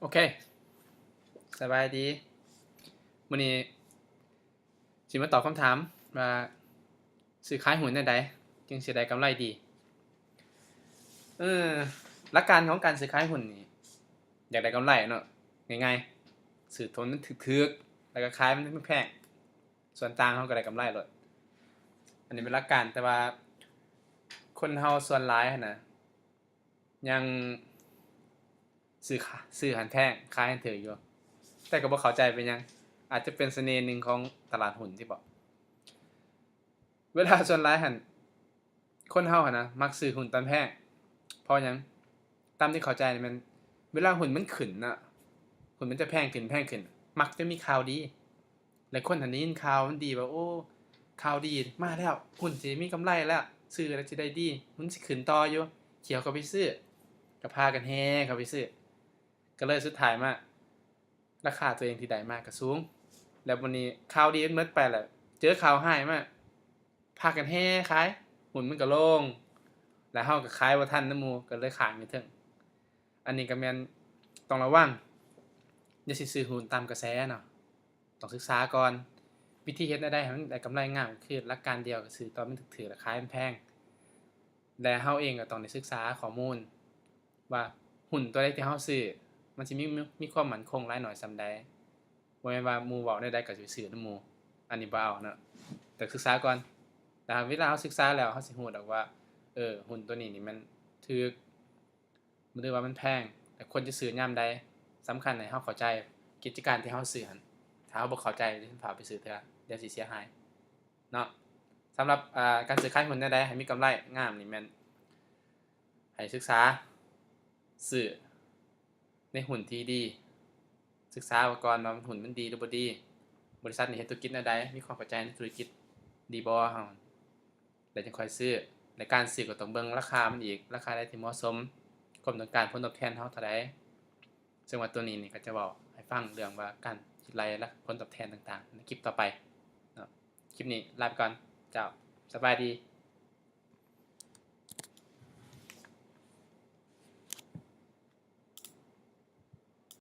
ໂອເຄ ສະບາຍດີ. ມື້ນີ້ຊິມາຕອບຄຳຖາມວ່າ ຊື້ຂາຍຫຸ້ນແນວໃດຈຶ່ງຊິໄດ້ກຳໄລດີ? ເອີ ຫຼັກການຂອງການຊື້ຂາຍຫຸ້ນນີ້ ຢາກໄດ້ກຳໄລເນາະ ງ່າຍໆ ຊື້ຕົວມັນຖືກໆ ແລ້ວກໍຂາຍມັນແພງໆ ສ່ວນຕ່າງເຮົາກໍໄດ້ກຳໄລໂລດ. ອັນນີ້ເປັນຫຼັກການ ແຕ່ວ່າຄົນເຮົາສ່ວນຫຼາຍຫັ້ນນະ ຍັງຊື້ຂາ- ຊື້ຫັ້ນແພງ ຂາຍຫັ້ນຖືກຢູ່ ແຕ່ກໍບໍ່ເຂົ້າໃຈເປັນຫຍັງ ອາດຈະເປັນສະເໜ່ໜຶ່ງຂອງຕະຫຼາດຫຸ້ນຕິເບາະ. ເວລາສ່ວນຫຼາຍຫັ້ນ ຄົນເຮົາຫັ້ນນະ ມັກຊື້ຫຸ້ນຕອນແພງ ເພາະຫຍັງ? ຕາມທີ່ເຂົ້າໃຈນີ້ແມ່ນ ເວລາຫຸ້ນມັນຂຶ້ນນະ ຫຸ້ນມັນຈະແພງຂຶ້ນ ແພງຂຶ້ນ ມັກຈະມີຂ່າວດີ ແລະ ຄົນຫັ້ນໄດ້ຍິນຂ່າວມັນດີວ່າ ໂອ້ ຂ່າວດີມາແລ້ວ ຫຸ້ນຊິມີກຳໄລແລ້ວ ຊື້ແລ້ວຊິໄດ້ດີ ຫຸ້ນຊິຂຶ້ນຕໍ່ຢູ່ ຊິເຂົ້າໄປຊື້ ກໍພາກັນແຫ່ເຂົ້າໄປຊື້ ກໍເລີຍສຸດທ້າຍມາ ລາຄາຕົວເອງທີ່ໄດ້ມາກໍສູງ ແລ້ວບັດນີ້ຂ່າວດີມັນໝົດໄປແລ້ວ ເຈີຂ່າວຮ້າຍມາ ພາກັນແຫ່ຂາຍ ຫຸ້ນມັນກໍລົງ ແລ້ວເຮົາກໍຂາຍບໍ່ທັນນຳໝູ່ ກໍເລີຍຄ້າງຢູ່ເທິງ. ອັນນີ້ກໍແມ່ນຕ້ອງລະວັງ ຢ່າຊິຊື້ຫຸ້ນຕາມກະແສເນາະ ຕ້ອງສຶກສາກ່ອນ. ວິທີເຮັດແນວໃດໃຫ້ມັນໄດ້ກຳໄລງາມ ກໍຄືຫຼັກການດຽວ ກໍຊື້ຕອນມັນຖືກໆ ແລ້ວຂາຍມັນແພງ ແລະ ເຮົາເອງກໍຕ້ອງໄດ້ສຶກສາຂໍ້ມູນວ່າຫຸ້ນຕົວໃດທີ່ເຮົາຊື້ ມັນຊິມີ ມີຄວາມໝັ້ນຄົງຫຼາຍໜ້ອຍສ່ຳໃດ. ບໍ່ແມ່ນວ່າໝູ່ເວົ້າແນວໃດກໍຊິໄປຊື້ນຳໝູ່ ອັນນີ້ບໍ່ເອົາເນາະ ຕ້ອງສຶກສາກ່ອນ. ແລ້ວເວລາເຮົາສຶກສາແລ້ວ ເຮົາຊິຮູ້ດອກວ່າ ເອີ ຫຸ້ນຕົວນີ້ນີ້ມັນຖືກ ຫຼືວ່າມັນແພງ ແລະ ຄວນຈະຊື້ຍາມໃດ. ສຳຄັນໃຫ້ເຮົາເຂົ້າໃຈກິດຈະການທີ່ເຮົາຊື້ຫັ້ນ ຖ້າເຮົາບໍ່ເຂົ້າໃຈ ຢ່າຟ້າວໄປຊື້ເທື່ອ ດຽວຊິເສຍຫາຍເນາະ. ສຳລັບ ອາ ການຊື້ຂາຍຫຸ້ນແນວໃດໃຫ້ມີກຳໄລງາມນີ້ແມ່ນ ໃຫ້ສຶກສາຊື້ໃນຫຸ້ນທີ່ດີ ສຶກສາວ່າກ່ອນວ່າຫຸ້ນມັນດີຫຼືບໍ່ດີ ບໍລິສັດນີ້ເຮັດທຸລະກິດແນວໃດ ມີຄວາມເຂົ້າໃຈໃນທຸລະກິດດີບໍ່ ເຮົາ ແລ້ວຈຶ່ງຄ່ອຍຊື້. ແລະ ການຊື້ກໍຕ້ອງເບິ່ງລາຄາມັນອີກ ລາຄາໃດທີ່ເໝາະສົມ ຄວາມຕ້ອງການຜົນຕອບແທນເຮົາເທົ່າໃດ. ເຊິ່ງວ່າຕົວນີ້ນີ້ກໍຈະເວົ້າໃຫ້ຟັງເລື່ອງວ່າການຄິດໄລ່ ແລະ ຜົນຕອບແທນຕ່າງໆ ໃນຄລິບຕໍ່ໄປເນາະ. ຄລິບນີ້ລາໄປກ່ອນ ເຈົ້າ ສະບາຍດີ.